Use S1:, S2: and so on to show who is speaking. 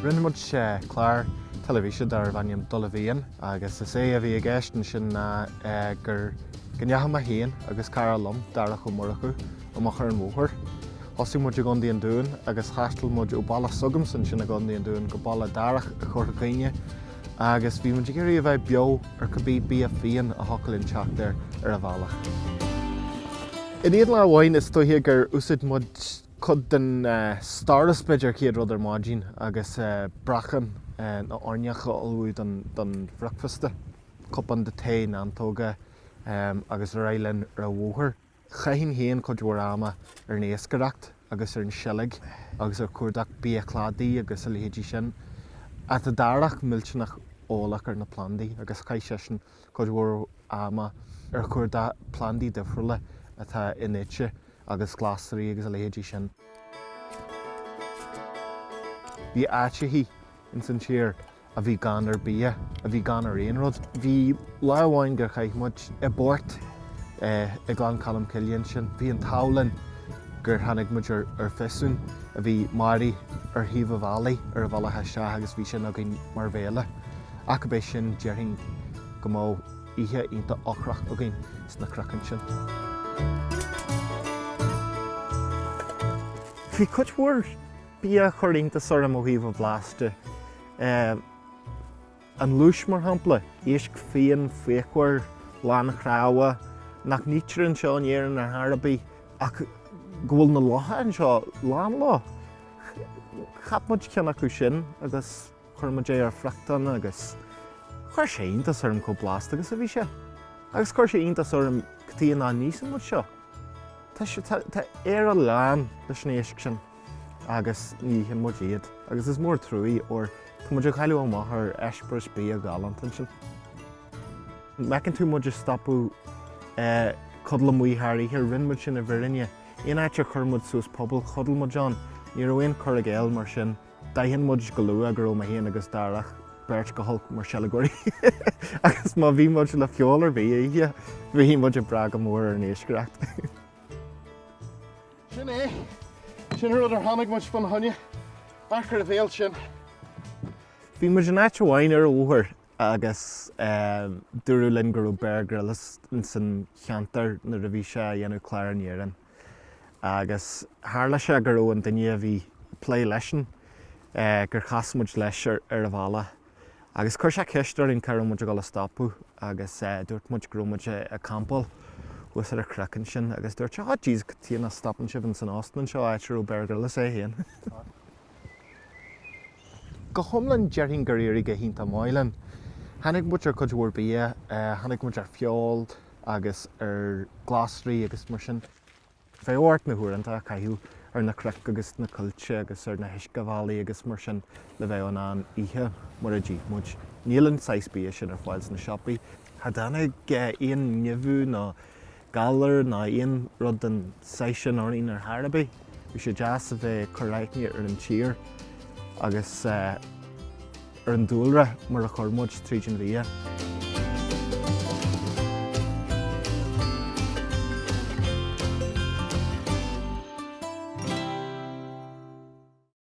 S1: Rinne muid clár teilifíse darbh ainm Dul i bhFiann agus is é a bhí i gceist ansin ná gur go ndeachaigh mé féin agus cara liom, Darach Ó Murchú, amach ar an bhóthar. Thosaigh muid i gContae an Dúin agus thaistil muid ó baile s'agamsa ansin i gContae an Dúin go baile Darach i Corca Dhuibhne agus bhí muid ag iarraidh a bheith beo ar cibé bia fiáin a thiocfadh linn teacht air ar an bhealach. In aon lá amháin is dóiche gur úsáid muid cuid den stóras b'fhéidir chéad rud ar maidin agus brachán nó airneach a ullmhú don bhricfeasta, cupán de tae neantóga agus ar aghaidh linn ar an bhóthar. Chaithinn féin cuid mhór ama ar an iascaireacht agus ar an seilg agus ar chuardach bia cladaigh agus a leithéidí sin. Ach tá Darach millteanach eolach ar na plandaí agus chaith seisean cuid mhór ama ar chuardach plandaí difriúla atá inite agus glasraí agus a leithéidí sin. Bhí áiteachaí ins an tír a bhí gann ar bia, a bhí gann ar aon rud. Bhí lá amháin gur chaith muid i bport i nGleann Cholm Cille ansin. Bhí an t-ádh linn gur tháinig muid ar phiasún a bhí maraithe ar thaobh an bhealaigh ar an bhealach isteach agus bhí sin againn mar bhéile. Ach ab é sin déarfainn go mbeadh oíche iontach ocrach againn sna cnoic ansin. Bhí cuid mhór bia a chuir iontas orm ó thaobh an bhlais de. An lúis, mar shampla, éisc fiáin fíochmhar, lán chnámha, nach n-itear anseo in Éirinn ar chor ar bith, ach go bhfuil na locha anseo lán leo. Cheap muid ceann acu sin agus chuir muid é ar friochtán agus chuir sé iontas orm chomh blasta agus a bhí sé. Agus chuir sé iontas orm cad chuige nach n-íosann muid seo. Tá sé, tá Éire lán leis an éisc sin. agus ní itheann muid iad agus is mór truaí óir tá muid ag cailleadh amach ar eispéireas bia galánta ansin. Má fheiceann tú muid ag stopadh codladh amuigh thar oíche, rinne muid sin i bhfírinne. Aon áit ar chuir muid suas puball, chodail muid ann. Ní raibh aon cur i gcéill mar sin. D'aithin muid go luath go raibh mé féin agus Darach beirt go holc mar seilgeoirí agus má bhí muid le feoil ar bith a ithe, bhí muid ag brath go mór ar an iascaireacht. Sin é. Sin an rud ar tháinig muid fána choinne. Amharc ar an bhfeoil sin. Bhí muid in áit amháin ar an bhóthar agus dúradh linn go raibh Bear Grylls ins an cheantar nuair a bhí sé a dhéanamh clár in Éirinn. Agus tharla sé go raibh an duine a bhí ag plé leisean, gur chas muid leis ar an bhealach Agus chuir sé ceist orainn cá raibh muid ag dul a stopadh agus dúirt muid go raibh muid ag campáil thuas ar an chnoc ansin agus dúirt sé, oh jeez, cad chuige nach stopann sibh ins an óstan anseo, áit a raibh Bear Grylls é féin. Go hiomlán déarfainn gur éirigh go hiontach maith linn. Tháinig muid ar cuid mhór bia, tháinig muid ar feoil agus ar glasraí agus mar sin. Bheadh ort na huaireanta a chaitheamh ar na cnoic agus na coillte agus ar na huiscebhealaí agus mar sin le bheith in ann ithe mar a d'ith muid. Níl an saghas bia sin ar fáil sna siopaí. Cha dtáinig aon nimhiú ná galar ná aon rud den saghas sin orainn ar chor ar bith. Bhí sé deas a bheith ag cur aithne ar an tír agus ar an dúlra mar a chuir muid tríd an bhia.